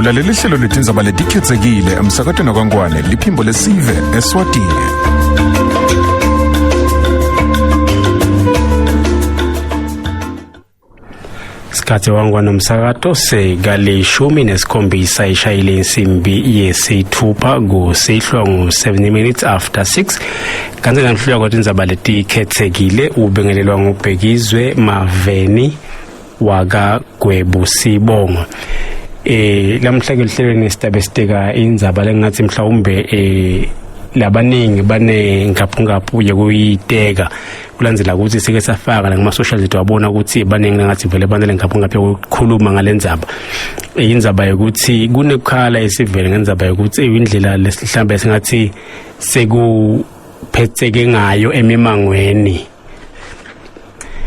Ulalela ihlelo letindzaba letikhethekile emsakatweni wakangwane liphimbo lesive eswatini. Sikhathi wangwa nomsakato sekalishumi nesikhombisa ishayile insimbi yesithupha kusihlwa ngu-7 minutes after 6 kanti namhlanje kwatindzaba letikhethekile ubengelelwa ngubhekizwe maveni wakagwebu sibongo eh lamhla ke lihlelweni sitabe siteka indzaba lengathi mhlawumbe eh labaningi banengaphungaphu yokuyiteka kulandzela ukuthi sike safaka la kuma-social media wabona ukuthi baningi ngathi vele banale ngaphungaphu yokukhuluma ngale ndzaba indzaba yokuthi kunekukhala esivele ngendzaba yokuthi indlela mhlawumbe singathi sekuphetheke ngayo emimangweni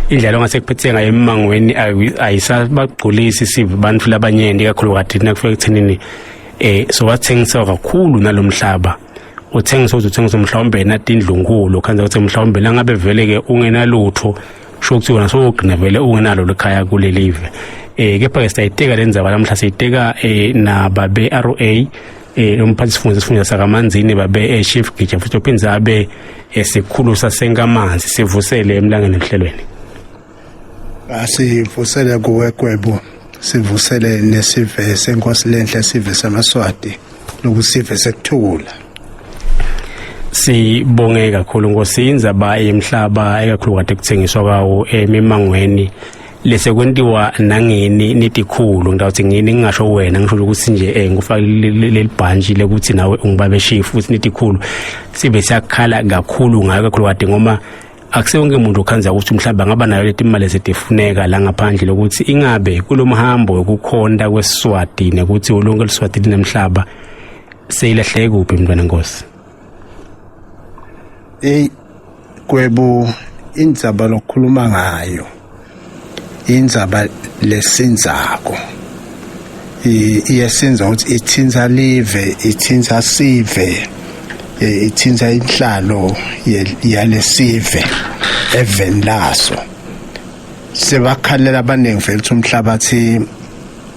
indlela ongase kuphetheke ngayo emimangweni ayisabagculisi sive bantu labanyenti kakhulukati nakufika ekuthenini eh sowathengisa kakhulu nalomhlaba uthengisa uze uthengise mhlawumbe natindlunkulu khanza ukuthi mhlawumbe langabe vele ke ungenalutho sho ukuthi wena sowugcina vele ungenalo lekhaya kulelive eh kepha ke siyayiteka le ndzaba namhla siyiteka eh nababe ROA eh umphathi sifunda sifunda sakamanzini babe eh, chief gija futhi uphindze abe eh, sikhulu sasenkamanzi sivusele emlangeni emhlelweni asivusele kuwe gwebo sivusele nesive senkosi lenhle sive samaswati lokusive sekuthula sibonge kakhulu nkosi indzaba yemhlaba ekakhulu kade kuthengiswa kwawo emimangweni lesekwentiwa nangini nitikhulu ngitawuthi ngini ngingasho wena ngisho ukuthi nje eh ngifaka leli bhantshi lekuthi nawe ungibabe shifu futhi nitikhulu sibe siyakhala kakhulu ngayo kakhulu kade ngoba akusewonke umuntu okhanza ukuthi mhlawumbe angaba nayo leti mali zetifuneka la ngaphandle lokuthi ingabe kulomhambo wekukhonta kwesiswati nekuthi lonke liswati linemhlaba seyilahleke kuphi mntwana nkosi hey gwebu indzaba lokukhuluma ngayo indzaba lesinzako iyesinza ukuthi ithinza live ithinza sive ithinza inhlalo yalesive eveni laso sebakhalela abaningi vele ukuthi umhlabathi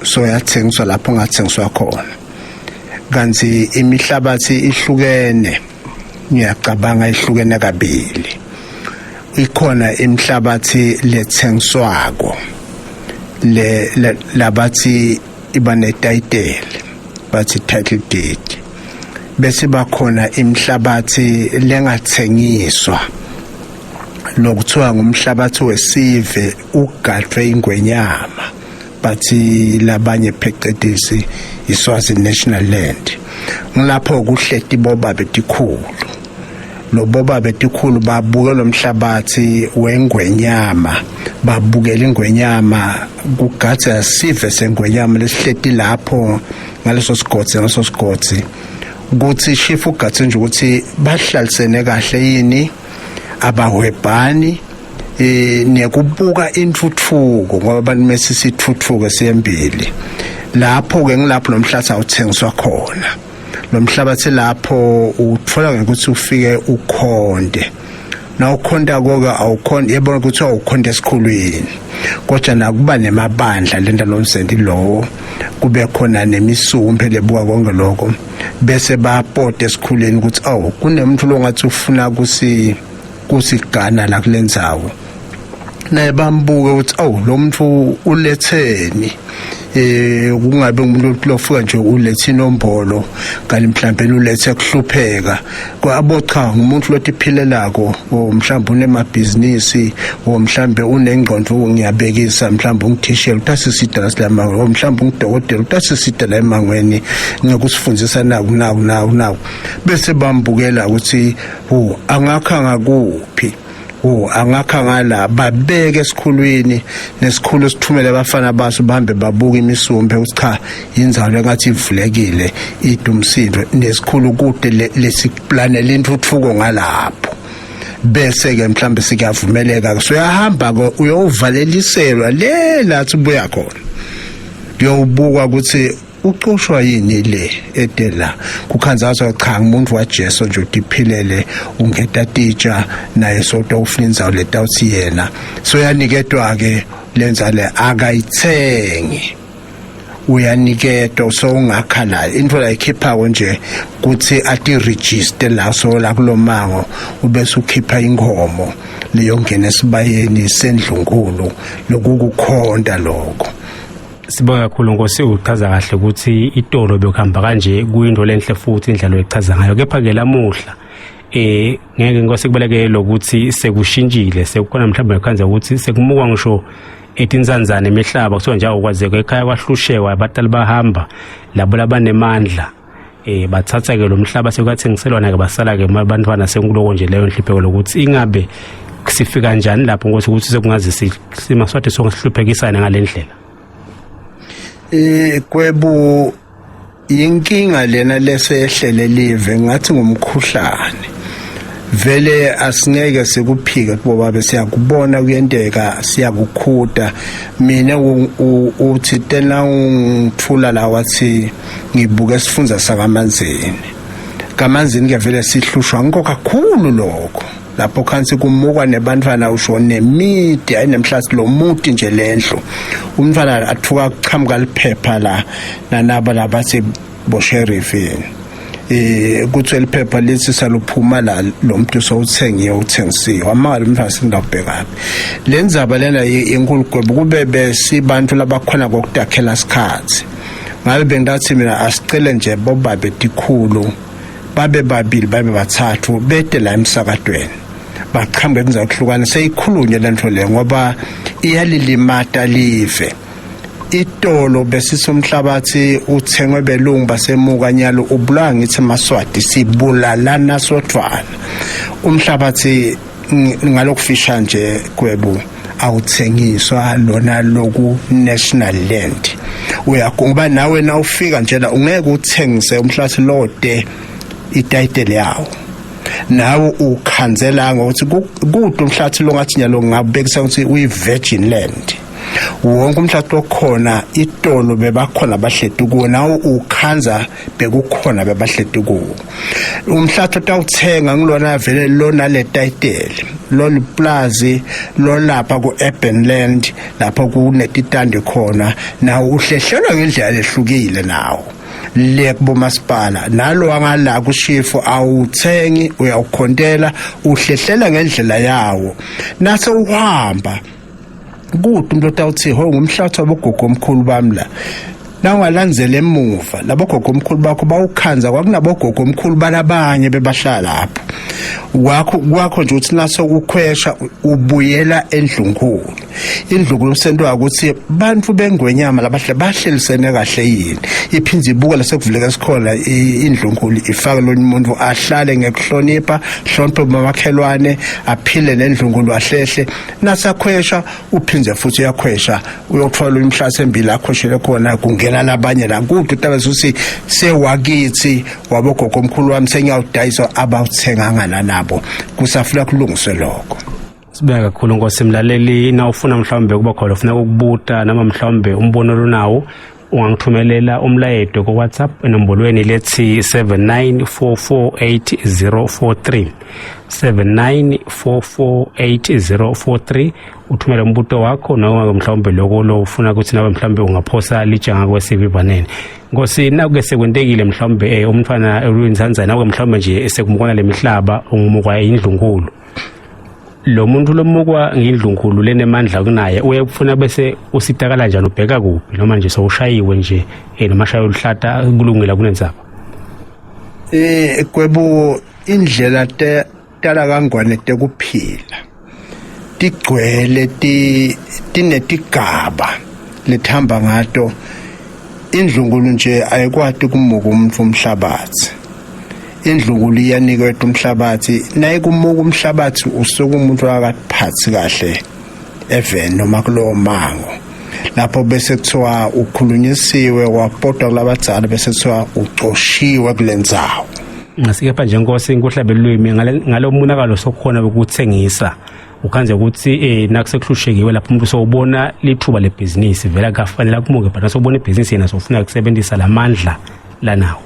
soyathengiswa lapho ungathengiswa khona kanti imihlabathi ihlukene ngiyacabanga ihlukene kabili ikhona imihlabathi lethengiswako le labathi iba netayiteli bathi title deed bese bakhona imihlabathi lengathengiswa lokuthiwa ngumhlabathi wesive ugadwe ingwenyama bathi labanye phecelezi iSwazi National Land ngilapho kuhleti boba betikhulu loboba betikhulu babuke lomhlabathi wengwenyama babukela ingwenyama kugadza sive sengwenyama lesihleti lapho ngaleso sigodzi ngaleso sigodzi kuthi shifu ugadze nje ukuthi bahlalisene kahle yini abahwebhani eh nekubuka intuthuko ngoba abantu mase sithuthuke siyembili lapho ke ngilapho lomhlathi awuthengiswa khona lo mhlabathi lapho uthola ngokuthi ufike ukhonde na ukhonta koke awukhonde yebona ukuthi awukhonde esikhulwini kodwa nakuba nemabandla lento lomsendi lowo kube khona nemisumpe lebuka konke lokho bese bapote esikhulwini ukuthi awu kunemuntu longathi ufuna kusi kusigana la kulendzawo naye bambuke ukuthi awu lo muntu uletheni eh kungabe umuntu lofika nje ulethe inombolo kanti mhlawumbe ulethe kuhlupheka kwabo cha ngumuntu lotiphilelako o mhlawumbe unemabhizinisi o mhlawumbe unengqondo ngiyabekisa mhlawumbe ungithishela utasisida la silamangweni o mhlawumbe ungidokotela utasisida la emangweni ngekusifundisa naku naku naku naku bese bambukela ukuthi Oh angakha ngakuphi Oh angakha ngala babeke esikhulwini nesikhulu sithumele abafana baso bahambe babuka imisumbe ukuthi cha inzalo engathi ivulekile idumsindo nesikhulu kude lesiplanela intuthuko ngalapho bese ke mhlambe sikuyavumeleka so uyahamba ke uyovaleliselwa le lathi ubuya khona kuyobukwa ukuthi ucoshwa yini le ede la kukhanzazwa cha ngumuntu waJesu nje utiphilele ungeta titsha naye sodwa ufuna indzawo letawuthi yena so yaniketwa ke lenza le akayithengi Uyaniketwa, sowungakha la into la ikhiphako nje kuthi ati-register la, so la kulomango ubese ukhipha inkomo leyo ngena esibayeni sendlunkulu, lokukukhonta lokho. Sibonga kakhulu, Nkosi. Uchaza kahle ukuthi itolo bekuhamba kanje, kuyinto lenhle futhi indlela oyichaza ngayo. Kepha ke lamuhla ngeke, Nkosi, kubaleke lokuthi sekushintshile, sekukhona mhlawumbe khanze ukuthi sekumukwa ngisho etinsanzane emihlaba, kuthiwa nje awukwazeka ekhaya, kwahlushekwa, abatali bahamba, labo labanemandla bathatha ke lo mhlaba, sekuyathengiselwana ke, basala ke abantwana sekuloko nje. Leyo nhlupheko lokuthi ingabe sifika njani lapho, Nkosi, ukuthi sekungaze simaswati sonke sihluphekisane ngale ndlela? Kwebu, inkinga lena lesehlele live ngathi ngumkhuhlane vele, asingeke sikuphike kubo babe, siyakubona kuyenteka, siyakukhuda. Mina uthi tena ungithula la, wathi ngibuke esifundza sakaManzini. Kamanzini ke vele sihlushwa ngikho kakhulu lokho, lapho khansi kumukwa nebantwana, usho nemidi ayinemhlathi lo muti nje lendlu, umntwana athuka kuchamuka liphepha la nanaba labathi bosheriff kuthi liphepha lithi saluphuma la, lo muntu sowuthengiwe, uthengisiwe, amali umntwana singabhekaphi. Le ndzaba lena inkulu gwebo, kube besibantu labakhona kokutakhela sikhathi ngabe bengathi mina asicele nje bobabe tikhulu babe babili, babe bathathu, bete la emsakadweni, baqhamuke kuzakuhlukana, seyikhulunywe lento le, ngoba iyalilimata live. Itolo besisumhlabathi uthengwe belungu basemuka, nyalo ubulawa ngithi maswati, sibulalana sodvwana. Umhlabathi ngalokufisha nje kwebu awuthengiswa lona loku national land, uyakungoba nawe na ufika nje la ungeke uthengise umhlabathi lode ititle yawo, nawe ukhanzela ngokuthi kude umhlabathi lo ngathi nyalo ngabekisa ukuthi uyi virgin land. Wonke umhlabathi okhona itolo bebakhona bahleti kuwo, nawe ukhanza bekukhona bebahleti kuwo. Umhlathi otawuthenga ngilona vele lona le title, lolu plazi lolapha ku urban land lapho kunetitandi khona, nawo uhlehlelwa ngendlela lehlukile nawo le kubomasipala, nalo angala kushifu awuthengi, uyawukhontela, uhlehlela ngendlela yawo. Nase uhamba kude umuntu otawuthi ho ngumhlathi wabogogo omkhulu bami la, nawungalandzela emuva labogogo omkhulu bakho bawukhanza, kwakunabogogo omkhulu balabanye bebahlala lapho kwakho kwakho nje, uthi naso ukhwesha ubuyela endlunkulu. Indlunkulu umsento ukuthi bantu bengwenyama labahle bahlelisene kahle yini, iphindze ibuka lasekuvuleka esikhona indlunkulu, ifake lo muntu ahlale ngekuhlonipha, hloniphe bomakhelwane, aphile nendlunkulu, ahlehle. Nasakhwesha uphindze futhi uyakhwesha, uyothola umhlase embili akhweshele khona, kungena labanye la kude, utabe ukuthi sewakithi wabogogo omkhulu wami, sengiyawudayisa, abawuthenganga nabo, kusafuna kulungiswe lokho. Sibeka kakhulu, Nkosi. Mlaleli, na ufuna mhlawumbe kuba khona ufuna ukubuta noma mhlawumbe umbono lonawo, ungangithumelela umlayeto ku-WhatsApp enombolweni lethi 79448043, 79448043. Uthumele umbuto wakho noma mhlawumbe lokho lo ufuna ukuthi nawe mhlawumbe ungaphosa litshe ngakwesivivaneni. Nkosi, nakuke sekwentekile mhlawumbe umntwana oluyinsanzana, nakuke mhlawumbe nje sekumukwana lemihlaba, ungumukwa indlunkulu, lo muntu lomukwa ngindlunkulu lenemandla kunaye uye kufuna bese usitakala njani, ubheka kuphi, noma nje sowushayiwe nje noma shayo oluhlata kulungile kunenzaba? Gwebu, indlela te tala kangwane tekuphila tigcwele, ti tinetigaba lethamba ngato. Indlunkulu nje ayikwati kumuka umuntu umhlabathi, indlunkulu iyaniketwa umhlabathi. Nayikumuka umhlabathi usuke umuntu akaphathi kahle even noma kulowo mango lapho, bese kuthiwa ukhulunyisiwe, wapotwa kulabadzala, bese kuthiwa ucoshiwe kulendzawo. Ngasike nje, Nkosi, nkuhlabe lwimi ngalo monakalo sokhona ukuthengisa, ukhanze ukuthi nakusekuhlushekiwe lapho umuntu sowubona lithuba lebhizinisi, vele akafanele akumuke, but sowubona ibhizinisi yena sowufuna ukusebenzisa lamandla lanawo.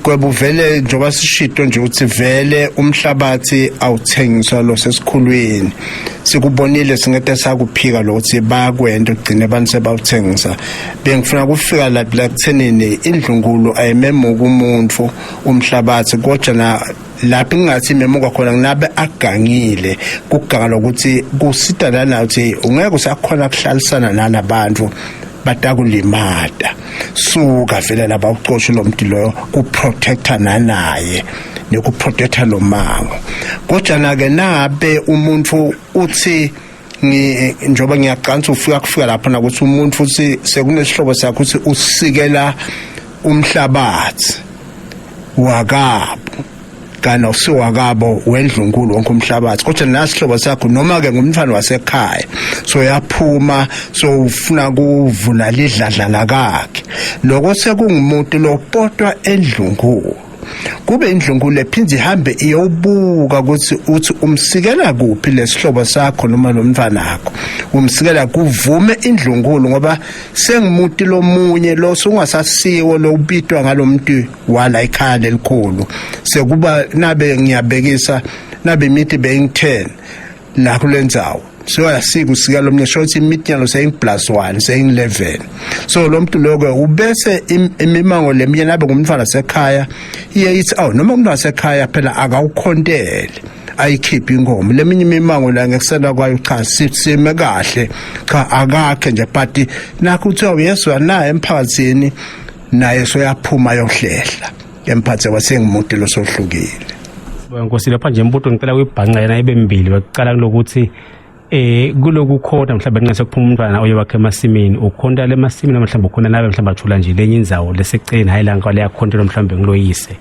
Gwebo vele njengoba sishito nje ukuthi vele umhlabathi awuthengiswa lo sesikhulwini, sikubonile singete sakuphika lokuthi bayakwenda ugcine abantu sebawuthengisa. Bengifuna kufika lapha la kuthenini indlunkulu ayimemuka umuntu umhlabathi, kodwa na lapho ingathi imemuka khona kunabe agangile kuganga lokuthi kusita lana ukuthi ungeke usakhona kuhlalisana nalabantu batakulimata. Suka vele laba ucoshe lo muntu loyo kuprotector nanaye nekuprotector lo mango. Kodwa na ke nabe umuntu uthi njengoba ngiyacansa ufika kufika lapha nakuthi umuntu futhi sekunesihlobo sakhe ukuthi usikela umhlabathi wakabo kana usiwakabo wendlunkulu wonke umhlabathi, kodwa nasihlobo sakho noma ke ngumntwana wasekhaya, so yaphuma so ufuna kuvula lidladla lakakhe, lokho sekungumuntu lopotwa endlunkulu. Kube indlunkulu ephinde ihambe iyobuka ukuthi uthi umsikela kuphi lesihlobo sakho noma lo mntwanakho umsikela, kuvume indlunkulu ngoba sengumuntu lomunye lo sungasasiwo lobitwa ngalomuntu wala ekhaya lelikhulu. Sekuba nabe ngiyabekisa nabe imithi beying-10 la kulendzawo, so yasika usika lo mnye shothi imithi yalo saying plus 1 saying 11. So lo muntu lokho ubese imimango leminye nabe ngumntwana sekhaya iye ithi awu, noma umntwana sekhaya phela akawukhontele, ayikhiphe inkomo. Leminye imimango la ngekusela kwayo, cha, sime kahle, cha, akakhe nje, but nakho kuthiwa uyezwa naye emphakathini naye soyaphuma yohlehla emphathi wasengumuntu lo sohlukile. Nkosi, lapha nje imbuto ngicela kuyibhanqa yena ibe mbili. Bekuqala kulokuthi kuloku khona mhlawumbe nxa sekuphuma umntwana oye wakhe emasimini, ukhonta le emasimini, mhlawumbe ukhona nabe mhlawumbe athula nje lenye indzawo leseceleni, hayi la ngale yakhontela mhlawumbe ngiloyise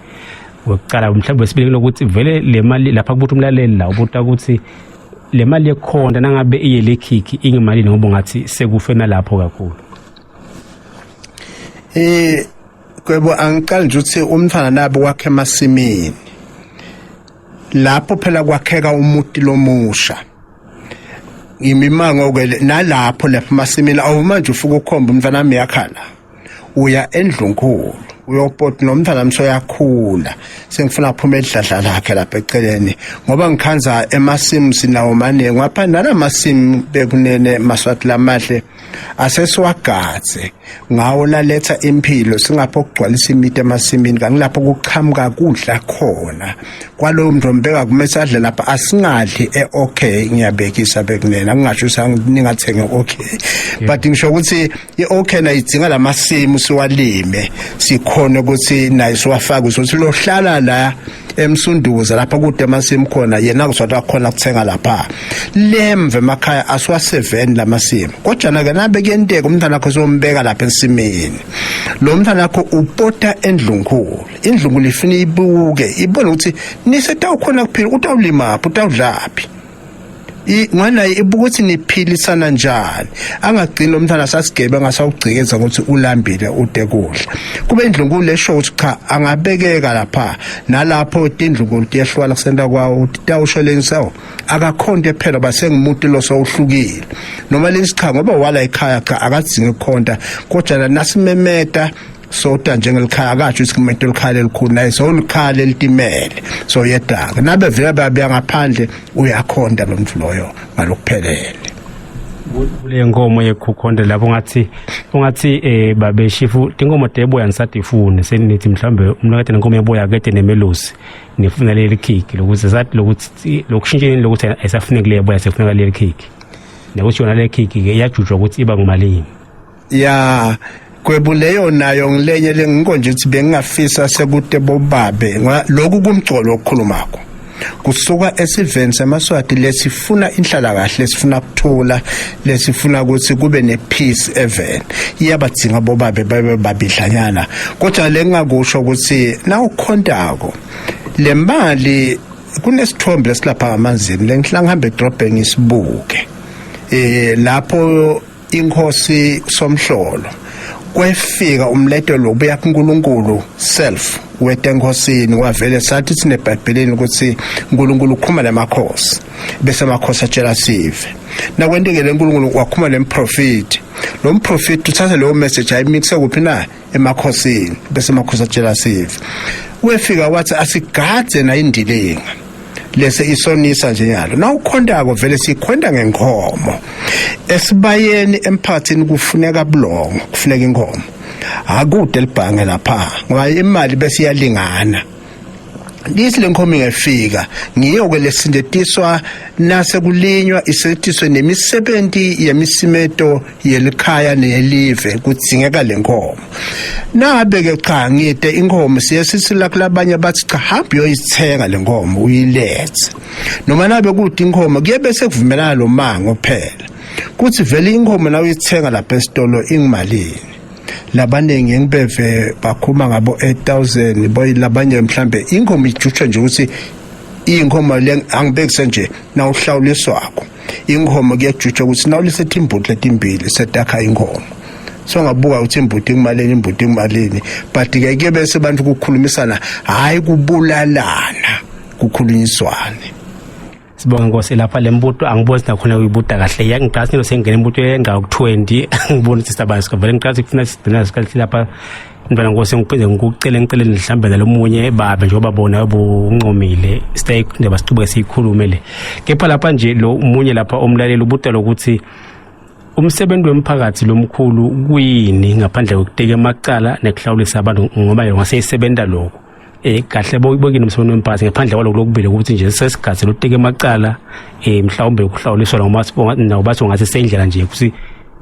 wekuqala. Mhlawumbe wesibili kulokuthi vele le mali lapha kubuthi umlaleli la ubuta ukuthi le mali yekhonta nangabe iye lekhikhi ingemalini, ngoba ungathi sekufe nalapho kakhulu. Kwebo, angiqali nje ukuthi umntwana nabo wakhe emasimini lapho phela kwakheka umuti lomusha, imimango ke nalapho lapha emasimini awu manje ufika ukhomba umntwana wami yakhala, uya endlunkulu uyopota nomntwana wami soyakhula, sengifuna aphume edladla lakhe lapha eceleni, ngoba ngikhanza emasimu sinawo maningi ngapha nalamasimu bekunene Maswati lamahle asesiwagadze ngawo laletha impilo, singapho kugcwalisa imithi emasimini kangilapho kuqhamuka kudla khona kwalowo muntu ombeka kumele adle lapha, asingadli e-okay. Ngiyabekisa bekunene, angingasho ukuthi ningathenge okay, but ngisho ukuthi i-okay nayidzinga lamasimu siwalime, sikhone ukuthi naye siwafake ukuthi lohlala la eMsunduza lapha kude amasimu khona, yena kuzwathi khona kuthenga lapha lemve emakhaya asiwaseveni lamasimu. Kodwa ke nabe kuyenteka umntwana wakho sombeka lapha ensimini, lo mntwana wakho upota endlunkulu, indlunkulu ifuna ibuke ibone ukuthi nisetawukhona kuphila, utawulimaphi, utawudlaphi, ngwana ibuka ukuthi niphilisana njani, angagcini lo mntwana sasigebe angasawugcikeza ukuthi ulambile ude kudla. Kube indlunkulu esho ukuthi cha, angabekeka lapha nalapho, tindlunkulu tiyehlwala kusenta kwawo tawusho lensawo akakhonte phela basengumuntu lo sowuhlukile, noma lesicha ngoba wala ekhaya, cha, akadzingi ukukhonta, kodwa nasimemeta sota njengelikhaya akasho ukuthi kumele likhaya elikhulu naye sowulikhaya lelitimele, so yedaka nabe vele babuya ngaphandle uyakhonta lo muntu loyo ngalokuphelele. Kule nkomo yekhukhonde lapho ungathi babe shifu tinkomo teboya nisadifuni, senithi mhlawumbe umuntu kade nenkomo yeboya kede nemelusi, nifuna leli khikhi lokuthi sathi lokuthi lokushintsheni lokuthi ayisafuneki le boya, sekufuneka leli khikhi, nekuthi yona le khikhi ke iyajujwa ukuthi iba ngumalini? Ya Gwebu, leyo nayo ngilenye lengiko nje ukuthi bengingafisa sekute bobabe ngoba lokhu kumgcolo okukhulumako kusuka esiveni semaSwati lesifuna inhlala kahle, lesifuna kuthula, lesifuna ukuthi kube nepeace even, iyabadzinga bobabe babe babidlanyana. Kodwa lengingakusho ukuthi nawukhontako le mali, kunesithombe esilapha ngamanzini lengihlanga ngihambe edrobheni ngisibuke lapho inkosi Somhlolo kwefika umleto lobuya kuNkulunkulu self wetenkosini, kwavele sathi sineBhayibhelini ukuthi uNkulunkulu ukhuluma namakhosi bese amakhosi atshela sive. Nakwentekele uNkulunkulu wakhuluma nemprofeti. Lo mprofeti uthatha leyo message ayimixe kuphi na? Emakhosini, bese amakhosi atshela sive. Wefika wathi asigadze na indilinga lese isonisa nje yalo. Nawukhontako vele sikhonta ngenkhomo. Esibayeni emphakathini kufuneka bulongo, kufuneka inkomo. Akude libhange lapha ngoba imali bese iyalingana. Lithi lenkomo ingefika ngiyo ke lesindetiswa nase kulinywa, isetiswe nemisebenzi yemisimeto yelikhaya neyelive, kudzingeka lenkomo. Nabe ke cha ngide inkomo, siye sithi la kulabanye bathi cha, hamba uyoyithenga lenkomo uyilethe. Noma nabe kude inkomo, kuye bese kuvumelana lo mango phela kuthi vele inkomo na uyithenga lapha esitolo ingimalini. Labaningi engibeve bakhuluma ngabo 8000 boy, labanye mhlambe inkomo ijutshwa nje ukuthi inkomo le angibekise nje nawuhlawuliswako inkomo kuyajutshwa ukuthi nawulisethe imbuti letimbili setakha inkomo. So ngabuka ukuthi imbuti ingumalini, imbuti ingumalini, but ke ke bese bantu kukhulumisana, hayi kubulalana, kukhulunyiswane. Sibonga Nkosi. Lapha le mbuto angiboni nakhona uyibuta kahle, yangiqasi nilo sengena imbuto yenga ku-20, ngibona ukuthi sabani sikavele ngiqasi kufuna sigcina isikhathi lapha. Ntwana Nkosi, ngiphinde ngikucele, ngicele mhlambe nalomunye babe njengoba bona bunqomile stay ndaba sichubeke siyikhulume le. Kepha lapha nje lo umunye lapha umlaleli ubuta lokuthi umsebenzi wemphakathi lomkhulu kuyini ngaphandle kokuteka amacala nekuhlawulisa abantu, ngoba yona seyisebenza lokho kahle bokini umsebenzi wemphakathi ngaphandle kwalokho lokubili, ukuthi nje sesigathi loteka emacala, mhlawumbe ukuhlawuliswa noma nawo bathi ngathi sendlela nje ukuthi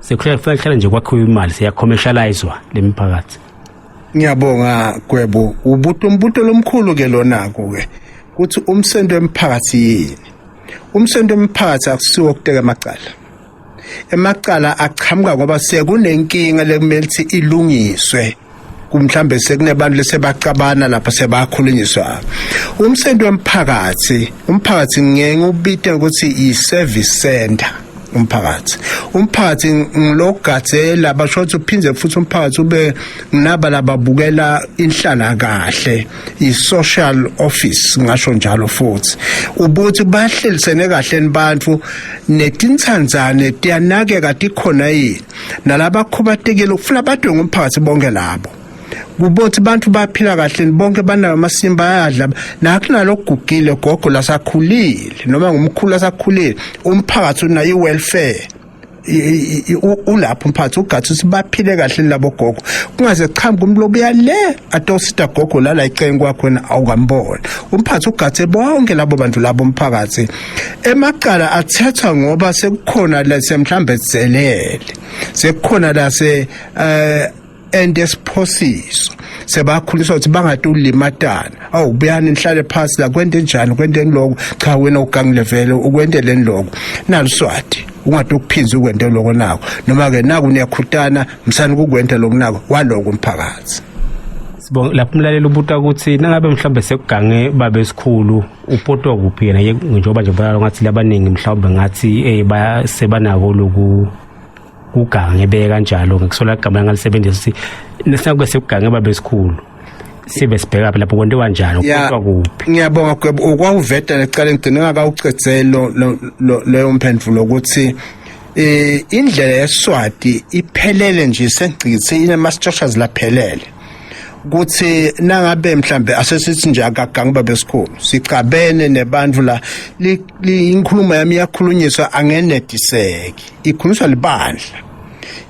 sekuhlala kufanele nje kwakhiwe imali, siyacommercializwa lemiphakathi. Ngiyabonga Gwebo, ubuto umbuto lomkhulu ke lona ke kuthi umsendo wemphakathi yini. Umsendo wemphakathi akusiwo ukuteka amacala. Emacala achamuka ngoba sekunenkinga lekumele ukuthi ilungiswe, kumhlambe sekunebantu lesebacabana lapha sebakhulunyiswa. Umsendo wemphakathi, umphakathi ngeke ubite ukuthi i-service center. Umphakathi ngilogadze basho ukuthi uphindze futhi umphakathi ube nginaba lababukela inhlala kahle, i-social office ngasho njalo. Futhi ubuthi bahlelisene kahle nibantu netintsandzane tiyanakeka, tikhona yini, nalabakhubatekile kufuna badwe ngumphakathi bonke labo, kubothi bantu baphila kahle bonke, banayo amasimba, ayadla, nakunalokugugile gogo lasakhulile noma ngumkhulu asakhulile, umphakathi unayo i-welfare ulapho. Umphakathi ugathi ukuthi baphile kahle labo gogo, kungaze qhamuka umuntu lobuya le atosita gogo lala icenge kwakhona awukambona. Umphakathi ugathe bonke labo bantu labo. Umphakathi emacala athethwa ngoba sekukhona lase mhlambe dzelele, sekukhona lase ende siphosiso, sebakhuliswa ukuthi bangatulimatana. Awu buyani nihlale phansi la, kwente njani, kwenteni lokho, cha wena ugangile vele ukwenteleni lokho, naluswati ungade ukuphinza ukwente lokho nako, noma ke naku niyakhutana msani kukwente lokho nako waloko umphakathi. Sibonga. Lapho umlaleli ubuta ukuthi nangabe mhlawumbe sekugange babe esikhulu upotwa kuphi yena, njengoba nje bona ngathi labaningi mhlawumbe ngathi sebanako loku kuganga, ngebeke kanjalo, ngikusola igama engalisebenzisa ukuthi nesingabe sekugange babe esikhulu sibe sibheka lapho kwentiwa njani, upotwa kuphi? Ngiyabonga Gwebo, ukwawuveta lecala ngigcine ngakawucedzelo leyo mphendvulo ukuthi indlela yeSwati iphelele nje, sengcithi inema structures laphelele kuthi nangabe mhlambe asesithi nje akagangi babe sikhulu sicabene nebantu la, inkulumo yami iyakhulunyiswa, angenediseki, ikhulunyiswa libandla,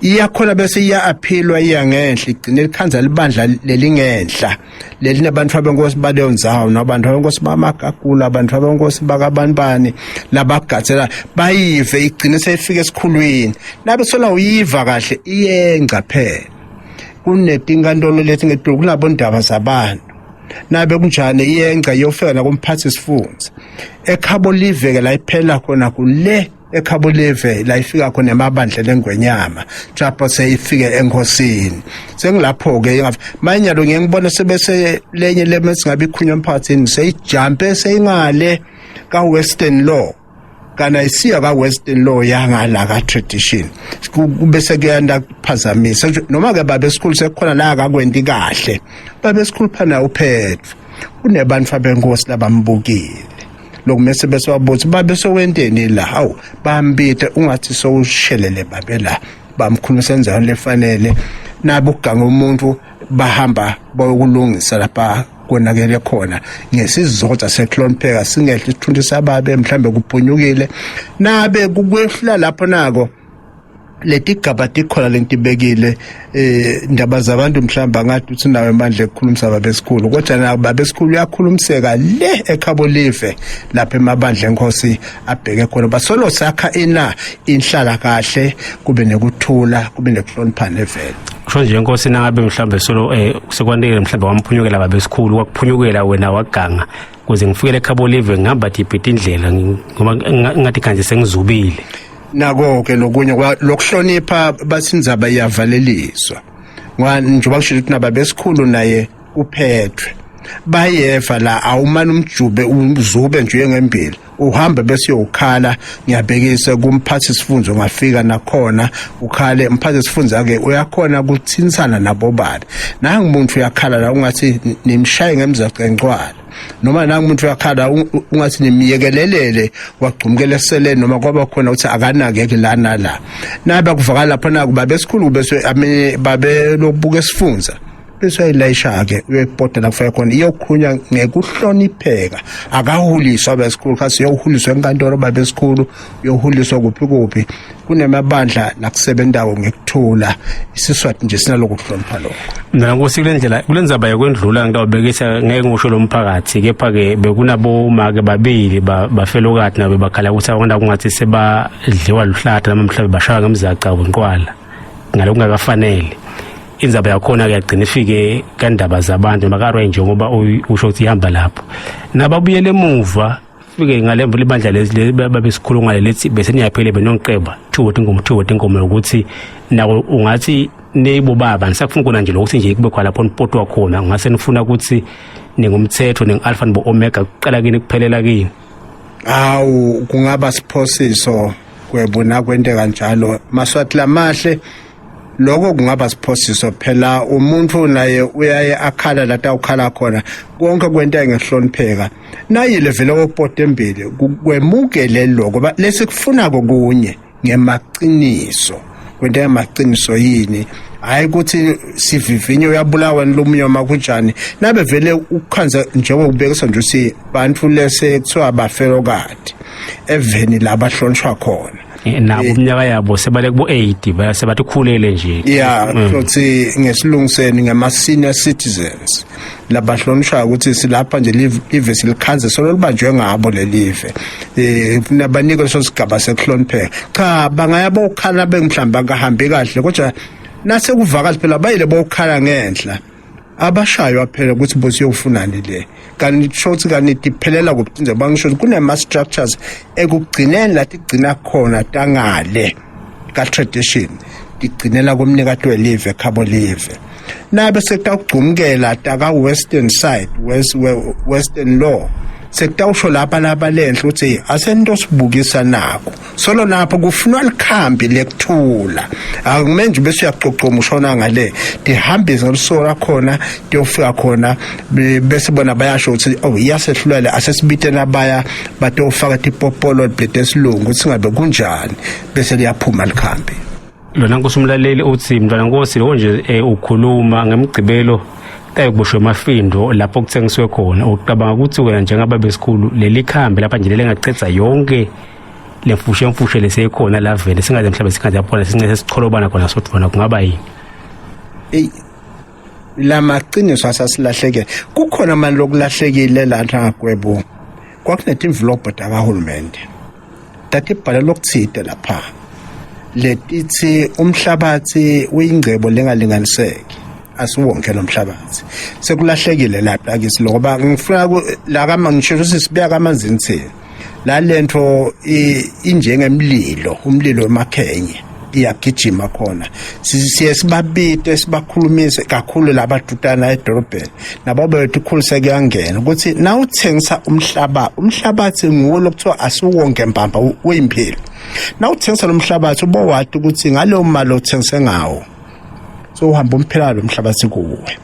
iyakhona bese iya-aphilwa, iya ngenhla, igcine likhanza libandla lelingenhla lelinabantu abenkosi baleyo ndzawo, nabantu abenkosi bamagagula, abantu abenkosi bakabanibani labagatsela bayive, igcine seyifika esikhulwini. Nabe sola uyiva kahle iyengca phela kunetinkantolo lethi ngetulu kunabo ndaba zabantu, nabe kunjani iyengca iyofika nakumphathi sifundza ekhabo live ke la iphela khona kule ekhabo live la ifika khona emabandla lengwenyama lapho seyifike enkosini. Sengilapho ke manyalo ngeke ngibone sebese lenye lemesi ngabe ikhunywa emphakathini seyijumpe seyingale ka western law, kana isiya ka western law yangala ka tradition, bese kuyanda kuphazamisa. Noma ke babe esikhulu sekukhona la akakwenti kahle babe esikhulu phana uphetho kunebantu abenkosi labambukile lokumese bese wabuthi babe sowenteni la, hawu bambite ungathi sowushelele babe la. Bamkhulumisa endaweni lefanele. Nabe ukuganga umuntu, bahamba bayokulungisa lapha konakele khona ngesizotha sekuhlonipheka, singehli isithunzi sababe. Mhlambe kuphunyukile, nabe kukwehla lapho nako letigaba tikhona lentibekile. Indaba zabantu mhlawumbe angathi uthi nawe amandla ekukhulumisa babesikhulu, kodwa na babesikhulu uyakhulumiseka le ekhabo live lapha emabandla enkosi abheke khona. Basolo sakha ina inhlala kahle, kube nekuthula, kube nekuhloniphana evele. Kusho nje inkosi, nangabe mhlawumbe solo sekwanele, mhlawumbe wamphunyukela babesikhulu, kwakuphunyukela wena waganga, kuze ngifikele ekhabo live ngihamba dibhiti indlela ngoba ngathi kanje sengizubile. Nako ke lokunye lokuhlonipha, bathi indzaba iyavaleliswa ngoba njengoba kusho ukuthi nababesikhulu naye uphethwe bayeva la. Awumane umjube uzube nje ngembili, uhambe bese uyokhala. Ngiyabhekisa kumphathi sifundzo, ungafika nakhona ukhale umphathi sifundzo ke uyakhona ukuthinsana nabo bani. Nangu umuntu uyakhala la, ungathi nimshaye ngemzaco encwala, noma nangu umuntu uyakhala, ungathi nimiyekelelele wagcumukela eseleni, noma kwaba khona ukuthi akanakeki la nala. Nabe kuvakala lapho naku babesikhulu bese ame babe lokubuka esifunza bese uyayilayisha-ke, uyoyipota la kufika khona, iyokhulunywa ngekuhlonipheka. Akahuliswa besikhulu khasi, uyohuliswa enkantolo babesikhulu, uyohuliswa kuphi kuphi, kunemabandla la kusebentako ngekuthula. IsiSwati nje sinalokhu kuhlonipha lokho. Mina nkosi, kule ndlela, kule ndzaba yokwendlula, ngitawubekisa, ngeke ngisho lo mphakathi, kepha-ke bekunabomake babili bafelokati nabo bakhala ukuthi abantu kungathi sebadliwa luhlata noma mhlawumbe bashaywa ngemzaca wenqwala ngalokungakafanele. Indzaba yakhona-ke yagcina ifike kandaba zabantu makarwa, njengoba usho ukuthi ihamba lapho nababuyela emuva, fike ngale libandla lezi babesikhulu ngale lethi bese niyaphele benonqeba thiwo tinkomo, thiwo tinkomo, ukuthi nako ungathi nibo baba nisakufuna kona nje lokuthi nje kube khona lapho nipotwa khona, ngase nifuna ukuthi ningumthetho, ningu-alpha nibo omega, kuqala kini kuphelela kini. Awu, kungaba siphosiso kwebona kwente kanjalo, Maswati lamahle. Lokho kungaba siphosiso phela, umuntu naye uyaye akhala la awukhala khona, konke kwenta ngehlonipheka. Nayile vele okupota embili kwemukele lokho lesikufunako kunye ngemaqiniso, kwenta ngemaqiniso yini, hayi ukuthi sivivinye uyabulawa lomunye uma kunjani. Nabe vele ukukhanza njengoba ubekisa nje ukuthi bantu lese kuthiwa bafelokati eveni la bahlonishwa khona. Nabo iminyaka yabo sebale kubo 80, sebathi khulele nje. Yeah, futhi ngesilungiseni ngama senior citizens labahlonishwa ukuthi silapha nje live silikhanze solo libanjwe ngabo lelive, nabanike leso sigaba sekuhlonipheka. Cha, bangaya bokhala bengmhlamba akahambi kahle, kodwa nase kuvakala phela bayile bokhala ngenhla, abashaywa phela ukuthi bosiyofunani le kanti shothi kanti tiphelela kuphi. Bangisho kunema structures ekugcineni la tigcina khona tangale ka tradition, tigcinela kumnikati welive khabo live. Nabe sekutawugcumkela taka western side, western law, sekutawusho lapha laba lenhle ukuthi asento sibukisa nako solo lapho kufunwa likhambi lekuthula. Akumele nje bese uyaqoqoma ushona ngale, tihambise ngolusuku lakhona, tiyofika khona, bese bona bayasho ukuthi oh, iyasehlulele, asesibite nabaya batofaka tipopolo bletesilungu ukuthi singabe kunjani, bese liyaphuma likhambi. Lona nkosi umlaleli uthi, mntwana nkosi, lo nje ukhuluma ngemgcibelo kuboshwe emafindo lapho kuthengiswe khona, ucabanga ukuthi wena njengaba besikhulu leli khambi lapha nje lengacetha yonke lemfushe mfushe leseyikhona la, vele singaze mhlawumbe singaze yaphona sincese sicholobana khona sodvona, kungaba yini? Ey, lamaqiniso asasilahlekele. Kukhona manje lokulahlekile lapha ngagwebo, kwakunetimvilobho takahulumende tatibhala lokuthide lapha letithi umhlabathi uyingcebo lengalinganiseki, asiwonke lo mhlabathi. Sekulahlekile lapha akithi ngoba ngifuna la kama ngisho ukuthi sibeka amanzini thina la, lento injengemlilo, umlilo wemakhenye iyagijima khona. Siye sibabite, sibakhulumise kakhulu labadutana edolobheni nabo bethu khulise kuyangena ukuthi nawuthengisa umhlaba, umhlabathi nguwo lokuthiwa asiwonke mbamba uyimpilo. Nawuthengisa lo mhlabathi, ubowati ukuthi ngaleyo mali othengise ngawo so uhamba umphela lo mhlabathi kuwe.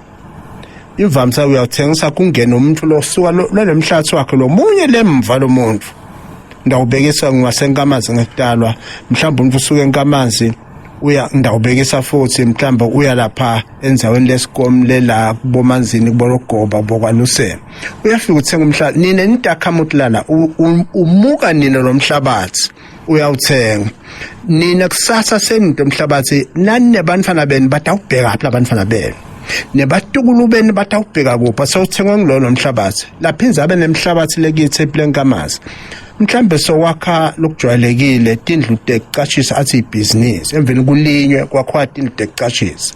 Ivamsa uyawuthengisa kungena umuntu losuka lo mhlabathi wakhe lo munye lemva lo muntu. Ndawubekisa ngaseNkamazi ngekudalwa, mhlawumbe umuntu usuke eNkamazi. Uya ngidawubekisa futhi mhlawumbe uya lapha endzaweni lesikom lela kubomanzini, kubologoba, bokwaluseni, uyafika uthenga umhlaba. Nina nitakhamuti lana, umuka nina lo mhlabathi, uyawuthenga nina. Kusasa seninto umhlabathi, nani nebantfwana benu batawubheka phi? Labantfwana benu nebatukulu benu batawubheka kuphi? Sewuthengwe ngilolo mhlabathi. Laphinze abe nemhlabathi lekithi ePlenkamazi, mhlambe sowakha lokujwayelekile, tindlu tekucashisa, athi ibhizinisi. Emveni kulinywe, kwakhiwa tindlu tekucashisa,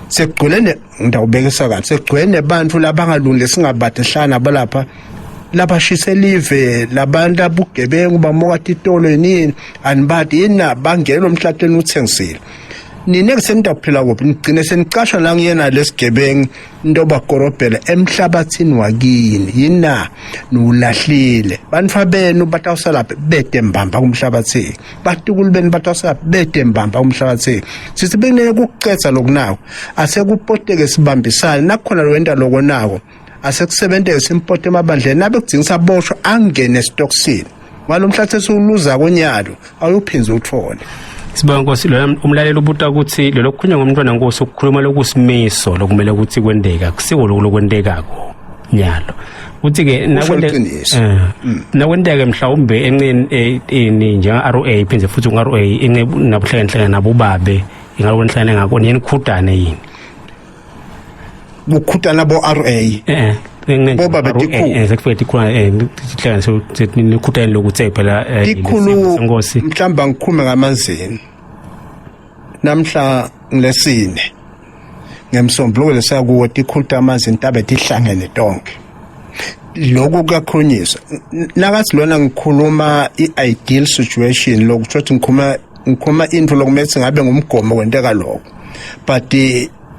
sekugcwele. Ngidawubekisa kahle, sekugcwele nebantfu labangalungi singabade hlala nabo lapha, labashise live, labantu abugebengu, bamuka titolo yini, anibadi yini na bangena umhlatweni uthengisile. Nine kusenitakuphila kuphi? Nigcine senicashwa la ngiyena lesigebengu ntobakorobhela emhlabathini wakini. Yina niwulahlile. Bantfwa benu batawusala bete mbamba kumhlabathini, batukulu benu batawusala bete mbamba kumhlabathini. Sithi bekuneke kukucedza lokunako, asekupoteke, sibambisane. Nakhona lowenta loko nako, asekusebenteke, simpote emabandleni. Nabe kudingisa aboshwe, angene esitokisini. Ngalo mhlathi esiwuluza konyalo, awuphindze uthole. Sibonga Nkosi. Lona umlaleli ubuta ukuthi lelo kukhulunywa ngomntwana Nkosi, ukukhuluma lokusimiso lokumele ukuthi kwenteka, kusiko lokhu lokwentekako nyalo. Uthi-ke iqiniso. Nakwenteke mhlawumbe enceni ini njenga-RA, phinde futhi ngu-RA ince nabuhlengehlenge nabubabe, ingabe kwenhlangane ngako niye nikhudane yini? Kukhutana bo RA? Eh. Boba betikhulu. Sekufike tikhulu, tihlanganise, nikhudane lokuthi phela tikhulu Nkosi. Mhlawumbe angikhume ngamanzini namhla ngilesine, ngemsombuluko lesakuwo, tikhulu tamanzini tabe tihlangene tonke. Lokhu kuyakhulunyiswa. Nakathi lona ngikhuluma i-ideal situation, lokusho ukuthi ngikhuluma into lokumele ngabe ngumgomo kwenteka lokho, but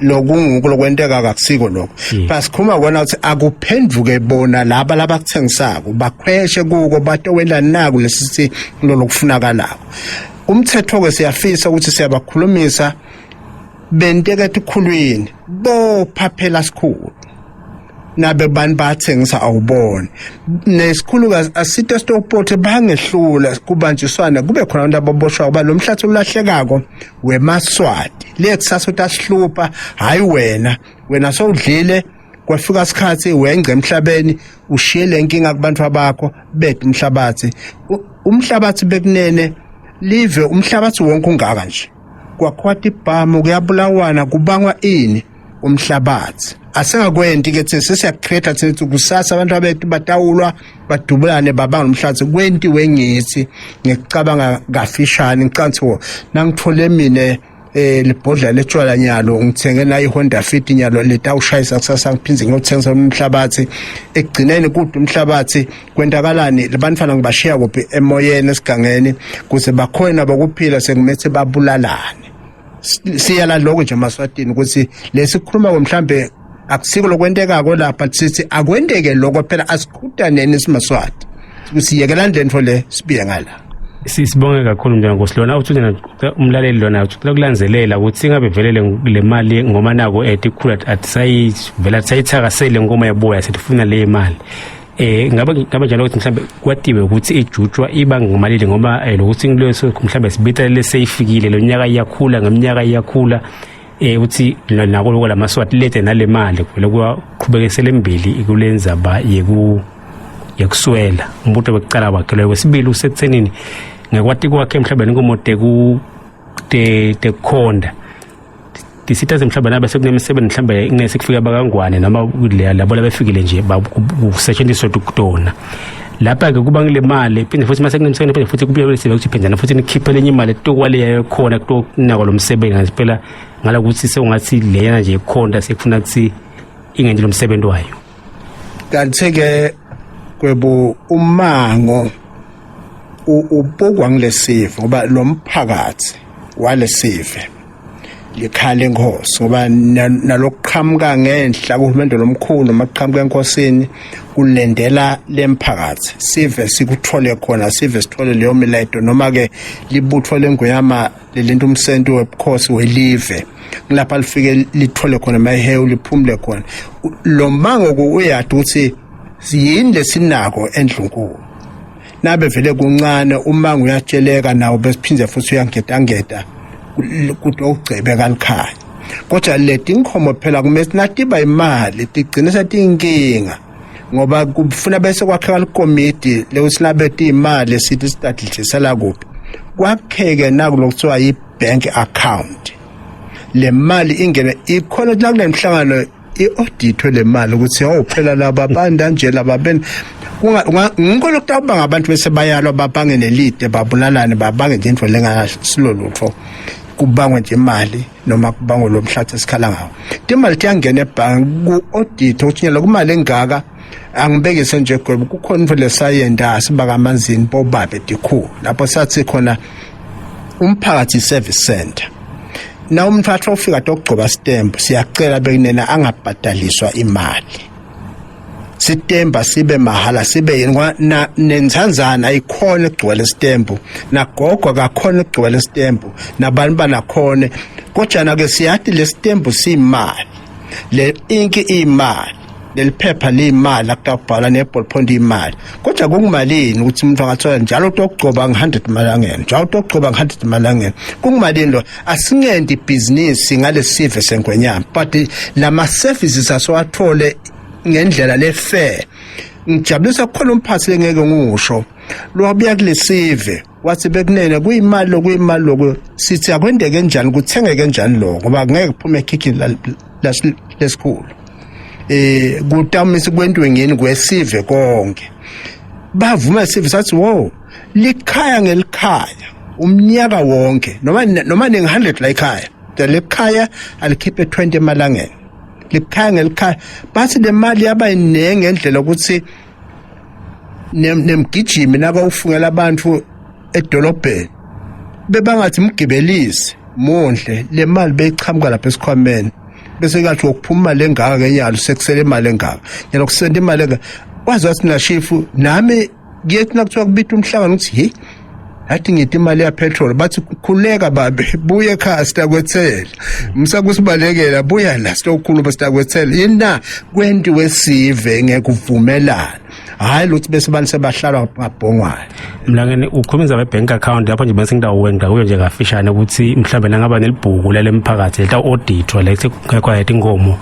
lokunguko lokwenteka kakusiko lokho. Basikhuluma kona ukuthi akuphenduke bona laba labakuthengisako, bakhweshe kuko, batowela naku lesithi lolokufunakalako. Umthetho ke siyafisa ukuthi siyabakhulumisa, benteka etikhulwini, bopha phela sikhulu nabe bantu bayathengisa. Awubone nesikhulukazi asite stopot, bangehlula, kubanjiswana, kube khona abantu ababoshwa kuba lo mhlathi ulahlekako wemaswati le kusasa utasihlupha. Hayi wena, wena sowudlile, kwafika isikhathi wengce emhlabeni, ushiye lenkinga kubantu abakho bethu. Umhlabathi, umhlabathi bekunene live, umhlabathi wonke ungaka nje, kwakhiwa tibhamu, kuyabulawana, kubangwa ini? Umhlabathi. Asingakwenti ke thina, sesiyakucreate thina ukuthi kusasa abantu abethu batawulwa, badubulane, babanga umhlabathi. Kwentiwe ngithi ngikucabanga kafishane, ngicabanga ukuthi nangithole mine libhodlela letshwala nyalo, ngithenge la iHonda Fit nyalo letawushayisa, kusasa ngiphindze ngiyothengisa umhlabathi. Ekugcineni kude umhlabathi, kwentakalani? Labantwana ngibashiya kuphi emoyeni esigangeni kuze bakhona nabo kuphila? Sekumethe babulalane. Siyala lokho nje emaswatini ukuthi lesikhuluma mhlambe akusiko lokwentekako lapha, sithi akwenteke lokho phela. Asikhutaneni simaswati, kusiyekela lento le, sibuye ngala. Sibonge kakhulu mntwana Nkosi. Lona uthi umlaleli lona uthi kulandzelela ukuthi ingabe vele le mali, ngoma nako etikhulu atisayivela, atisayithakasele ngoma yabuya, sifuna le mali. Ngabe njalo ukuthi mhlambe kwatiwe ukuthi ijutshwa iba ngumalili, ngoba lokuthi ngileso mhlambe sibita leseyifikile lo nyaka, iyakhula ngeminyaka, iyakhula. Uthi nako lokho lamaswati lethe nale mali kuvele kwaqhubekisela embili kulenzaba yekuswela. Umbuto wekucala wakhe loyo. Kwesibili usekuthenini ngekwati kwakhe mhlawumbe inkomo teku tekukhonda tisita mhlawumbe nabe sekunemisebenzi, mhlawumbe ingese kufika bakangwane noma labo labefikile nje kusetshenziswa kutona lapha-ke kuba ngile mali. Phinde futhi mase kunemsebenzi, phinde futhi kubuye kulesibe ukuthi phindana futhi nikhiphe lenye imali tokwaleyo khona kutonako lo msebenzi. Ngathi phela ngala ukuthi sewungathi lena nje ikhonda sekufuna ukuthi ingenzi lo msebenzi wayo. Kanti-ke kwebu umango ubukwa ngilesive, ngoba lo mphakathi walesive likhala inkosi, ngoba nalokuqhamuka ngenhla kuhulumende lomkhulu noma kuqhamuka enkosini kulendela lemphakathi, sive sikuthole khona, sive sithole leyo mileto, noma ke libutho lengonyama lelinto umsento webukhosi welive ngilapha lifike lithole khona mayihewu, liphumule khona. Lo mango uyadi ukuthi yini lesinako endlunkulu. Nabe vele kuncane, umango uyatsheleka nawo, besiphinde futhi uyangedangeda. Kutogcebe kalikhaya, kodwa letinkhomo phela kumele natiba imali tigcine setinkinga, ngoba kufuna bese kwakheka likomiti lekuthi nabe tiyimali sithi sitadlisela kuphi, kwakheke naku lokuthiwa yi-bank account, le mali ingene ikhona la kule mhlangano, i-auditwe le mali ukuthi oh phela laba banda nje laba ben ngikho lokutawuba ngabantu bese bayalwa, babange nelide, babulalane, babange nje into lengasilolutho, kubangwe nje imali noma kubangwe lo mhlathi esikhala ngawo. Imali tiyangena ebhangi ku-audit ukuthi nyalo kumali engaka. Angibekise nje gwebo, kukhona into lesayenda sibaka amanzini bobabe dikhulu lapho sathi khona umphakathi service center, na umuntu ufika tokugcoba stamp, siyacela bekunena angabhadaliswa imali, sitemba sibe mahala, sibe yini, ngoba na nenzanzana ayikhona ukugcwala isitembu, nagogo akakhona ukugcwala isitembu, nabantu banakhona, kodwa ke siyathi lesitembu siyimali, le inki imali, leliphepha liyimali, akutawubhala ne-ballpoint imali, kodwa kungumalini ukuthi umuntu angathola njalo utokugcoba nge-100 malangeni, njalo utokugcoba nge-100 malangeni, kungumalini lo? Asingenti ibhizinisi ngalesive sengwenyama, but lama services asiwathole ngendlela le-fair. Ngijabulisa kukhona umphathi lengeke ngisho lwabuya kulesive wathi bekunene kuyimali lokuyimali lokhu, sithi akwendeke njani, kuthengeke njani lo, ngoba ngeke kuphume ekhikhini lesikhulu, kutamisa kwentiwe ngeni kwesive konke. Bavuma sive, sathi wo likhaya ngelikhaya umnyaka wonke, noma ningi-100 la ekhaya, lekhaya alikhiphe 20 emalangeni, likhaya ngelikhaya. Bathi le mali yaba yiningi ngendlela ukuthi nemgijimi nakawufungela abantu edolobheni bebangathi mgibelise mondle, le mali beyichamuka lapha esikhwameni, bese kathi wokuphuma imali engaka ke nyalo, sekusele imali engaka nyalo, kusenda imali engaka. Waze wathi nashifu nami kuyethi nakuthiwa kubita umhlangano ukuthi hey, athi ngithi imali ya petrol, bathi khuleka babe, buye ekhaya sitakwethela, msakusibalekela, buya la sitokhuluma sitakwethela. Yini na kwentiwe sive ngekuvumelana, hayi luthi bese abantu sebahlala ngabhongwane. Mlangeni, ukhuluma indaba ye-bank account lapho nje, bese ngidawuwenza kuyo nje kafishane ukuthi mhlawumbe nangaba nelibhuku lale mphakathi leta auditwa lethi kungekho inkomo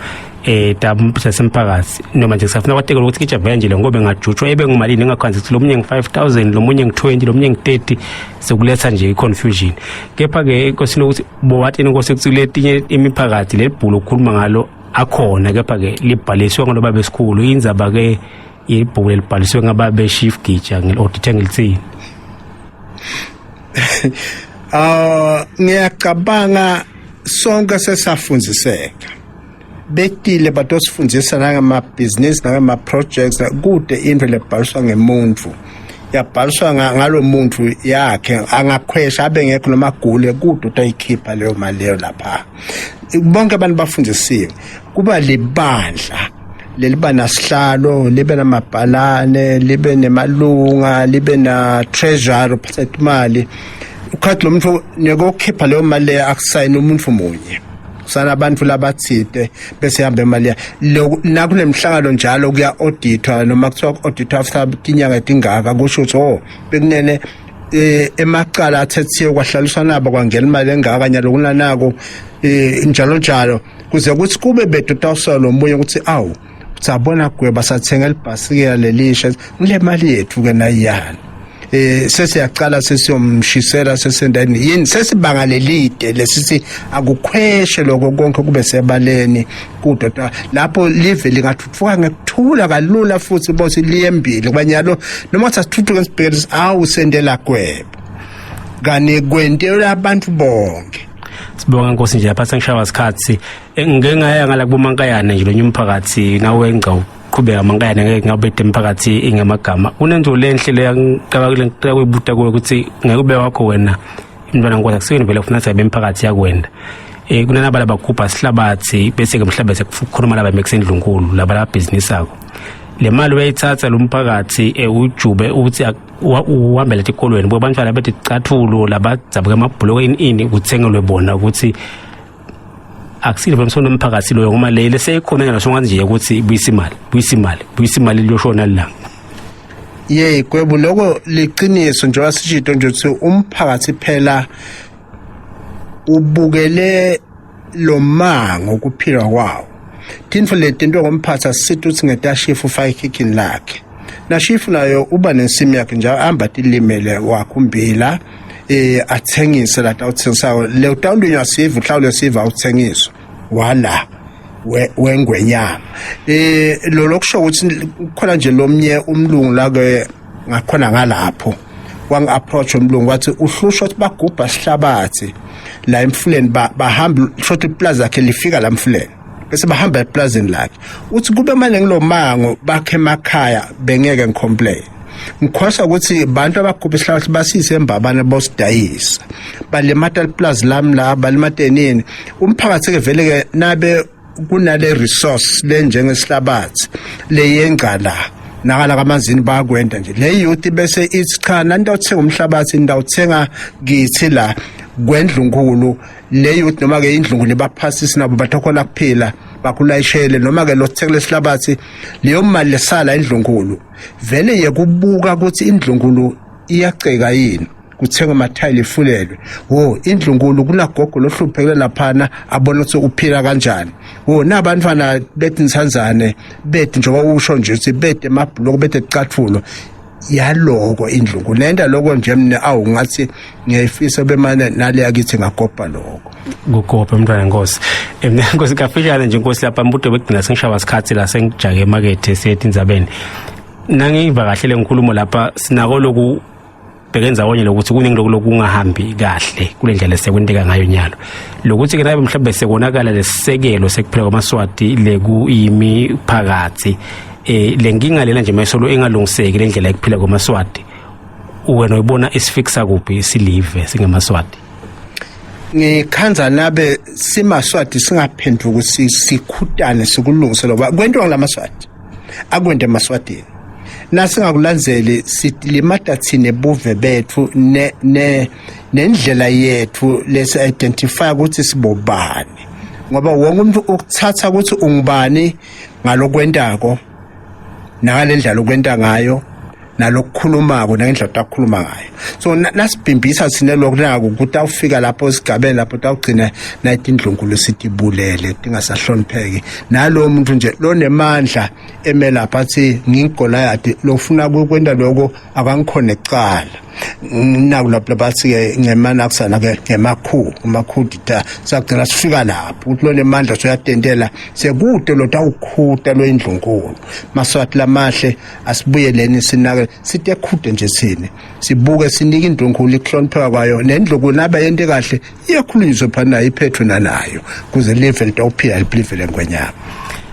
tasemphakathi, noma nje kusafuna kwatekela ukuthi kijabhe nje le ngoba engajutshwa ebe ngumalini, engakhanzi ukuthi lo munye ngu-5000, lo munye ngu-20, lo munye ngu-30, sekuletha nje i-confusion. Kepha-ke enkosini ukuthi bowathi inkosi ukuthi letinye imiphakathi leli bhuku okukhuluma ngalo akhona, kepha-ke libhaliswe ngaloba besikhulu indzaba-ke ibhuku lelibhaliswe ngababe chief gija ngel-audithe ngilithini? Ngiyacabanga sonke sesafundiseka, betile batosifundisa nangamabhizinisi nangama-projects, kude into lebhaliswa ngemuntu, yabhaliswa ngalo muntu yakhe, angakhwesha abe ngekho noma agule, kude utayikhipha leyo mali leyo lapha. Bonke abantu bafundisiwe, kuba libandla leliba nasihlalo, libe namabhalane, libe nemalunga, libe na treasury uphatha imali. Ukhathi lo muntu nekokhipha leyo mali leyo akusayini umuntu munye, kusana abantu labathide, bese ihamba imali nakunemhlangano njalo kuya auditwa, noma kuthiwa auditwa after tinyanga etingaka, kusho ukuthi oh bekunene emacala athethiwe, kwahlaliswa nabo, kwangena imali engaka nyalo kunanako, njalo njalo, kuze kuthi kube bedodawuswa lo munye ukuthi awu sabona gweba sathenga libhasikela lelisha ngile mali yethu ke nayiyana, sesiyaqala sesiyomshisela sesendani yini, sesibanga lelide lesithi akukhweshe lokho konke kube sebaleni kudoda lapho live lingathuthuka ngekuthula kalula futhi bothi liyembili kwanyalo, noma sasithuthuke sibhekele awu sendela gwebo kani kwentela abantu bonke. Sibonga nkosi nje lapha sengishawa isikhathi. Ngike ngaya ngala kubomankayane nje lonye umphakathi nawe ngca uqhubeka mankayane, ngeke ngabede emphakathi ingamagama kunenzo lenhle leyangiqala kuyibuta kuwe ukuthi ngeke ube wakho wena umntwana nkosi, akusiyini vele kufuna sabe emphakathi yakwenda kunanabala bakhupha sihlabathi, bese ke mhlawumbe sekukhuluma laba mekusendlunkulu laba labhizinisi akho, le mali uyayithatha lo mphakathi ujube uthi uhambele etikolweni bo bantwana bethi cathulo labadzabuka amabhuloko ini ini kuthengelwe bona, ukuthi akusile vele umsonto umphakathi loyo, ngoba le leseyikhona nyalo songathi nje ukuthi buyisa imali, buyisa imali, buyisa imali, liyoshona lilanga. Yey gwebu, lokho liqiniso njengoba sishito nje ukuthi umphakathi phela Ubukele lomango kuphila kwawo. Tintfo leti into ngomphatha sithi uthi ngetashifu ufake ekhikhini lakhe. Nashifu nayo uba nensimu yakhe nje ahamba tilimele wakhumbila athengise la tawuthengisako le utawulinywa sive uhlawule sive awuthengiswa wala wengwenyama lo lokusho ukuthi kukhona nje lomnye umlungu la ke ngakhona ngalapho wangi-approach umlungu wathi uhlushwa ukuthi bagubha sihlabathi la emfuleni bahamba shothi iplaza yakhe lifika la mfuleni bese bahamba eplazini lakhe. Uthi kube manje ngilomango bakhe emakhaya bengeke ngicomplain. Ngikhosa ukuthi bantu abagubha isihlabathi basise embabane bosidayisa, balimata liplazi lami la, balimata nini umphakathi ke vele ke nabe kunale resource lenjengesihlabathi leyengca la nakala kamanzini bayakwenda nje le youth bese ithi cha nanto othenga umhlabathi ndawuthenga kithi la kwendlunkulu. Le youth noma ke indlunkulu baphasisi nabo bathokola kuphila bakulayishele noma ke lo thekele sihlabathi leyo mali lesala indlunkulu vele yekubuka ukuthi indlunkulu iyaceka yini kuthenga amathayili ifulelwe. Wo indlunkulu kunagogo lohluphekile laphana abona ukuthi uphila kanjani. Wo nabantwana bethi nsanzane bethi njengoba usho nje ukuthi bete emabhuloko bete ticatfulo yaloko indlunkulu lenta lokho nje mina awu ngathi ngiyayifisa bemane nale yakithi ngagobha lokho. Kugobha mntwana Nkosi. Nkosi kafishane nje Nkosi lapha mbuto bekugcina sengishaba isikhathi la sengijake emakethe siyethi indzabeni. Nangiva kahle le nkulumo lapha sinako loku bheke ndawonye lokuthi kuningi lokhu lokungahambi kahle kule ndlela esekwenteka ngayo nyalo, lokuthi ke nabe mhlawumbe sekonakala lesisekelo sekuphila kwamaswati lekuyimiphakathi le nkinga lena nje mayisolo engalungiseki le ndlela ekuphila kwamaswati, wena uyibona isifikisa kuphi silive singemaswati? Ngikhanza nabe simaswati singaphenduki sikhutane sikulungise loba kwentiwa ngalamaswati akwente emaswatini. Nasingakulandzeli silimata thine buve bethu ne ne nendlela yethu lesi identify ukuthi sibobani, ngoba wonke umuntu ukuthatha ukuthi ungubani ngalokwentako nangalendlela okwenta ngayo nalokukhulumako nangendlela otakukhuluma ngayo. So nasibhimbisa sine lokhu nako kutawufika lapho esigabeni lapho tawugcina nayitindlunkulu sitibulele tingasahlonipheki nalowo muntu nje lonemandla emelapha athi nginguGoliath lofuna kwenta lokho akangikhona kucala. Naku lapho bathi-ke ngemana kusana-ke ngemakhu amakhudita sagcina sifika lapho ukuthi lonemandla soyatentela sekude lotawukhuta loyindlunkulu. Maswati lamahle asibuyeleni sinake sitekhude nje thine sibuke sinike indlunkulu ikuhlonipheka kwayo nendlunkulu nabe yente kahle iyakhulunyiswa phana nayo iphethwe nanayo kuze live litawuphila live lengwenyama.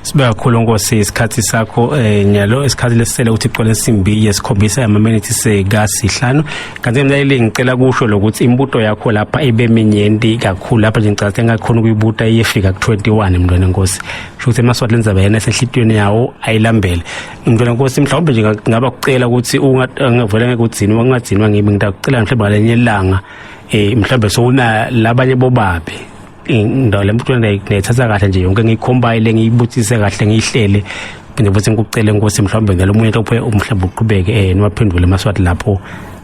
Sibe kakhulu Nkosi isikhathi sakho nyalo isikhathi lesisele ukuthi igcwele insimbi yesikhombisa yamaminithi sekasihlanu. Kanti mlaleli ngicela kusho lokuthi imibuto yakho lapha ibe minyenti kakhulu lapha nje ngicela engakhona ukuyibuta iyefika ku-21 mntwana Nkosi. Kusho ukuthi emaswati lendzaba yena esenhlitiyweni yawo ayilambele. Mntwana Nkosi mhlawumbe nje ngaba kucela ukuthi ungavela ngeke udzinwe ungadzinwa ngimi ngitakucela mhlawumbe ngalenye ilanga mhlawumbe sowuna labanye bobabe indawo le mbuto ngiyithatha kahle nje yonke ngiyikhombile ngiyibuthise kahle ngiyihlele phinde futhi ngikucele Nkosi mhlawumbe ngalomunye mhlawumbe mhlawumbe uqhubeke niwaphendule emaswati lapho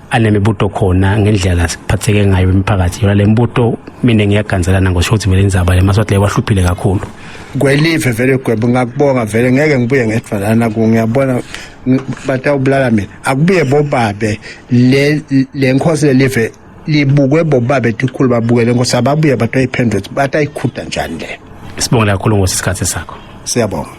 anemibuto khona ngendlela siphatheke ngayo imiphakathi. Yona le mbuto mina ngiyaganzelana ngosho ukuthi vele indzaba le maswati leyo wahluphile kakhulu. Kwelive vele gwebo ngakubonga vele ngeke ngibuye ngedwa lana ku ngiyabona batawubulala mina akubuye bobabe le le nkosi lelive libukwe bobabe tikhulu babukele nkosi ababuye batoyiphendula batayikhuda njani le. Sibonge kakhulu Nkosi isikhathi sakho. Siyabonga.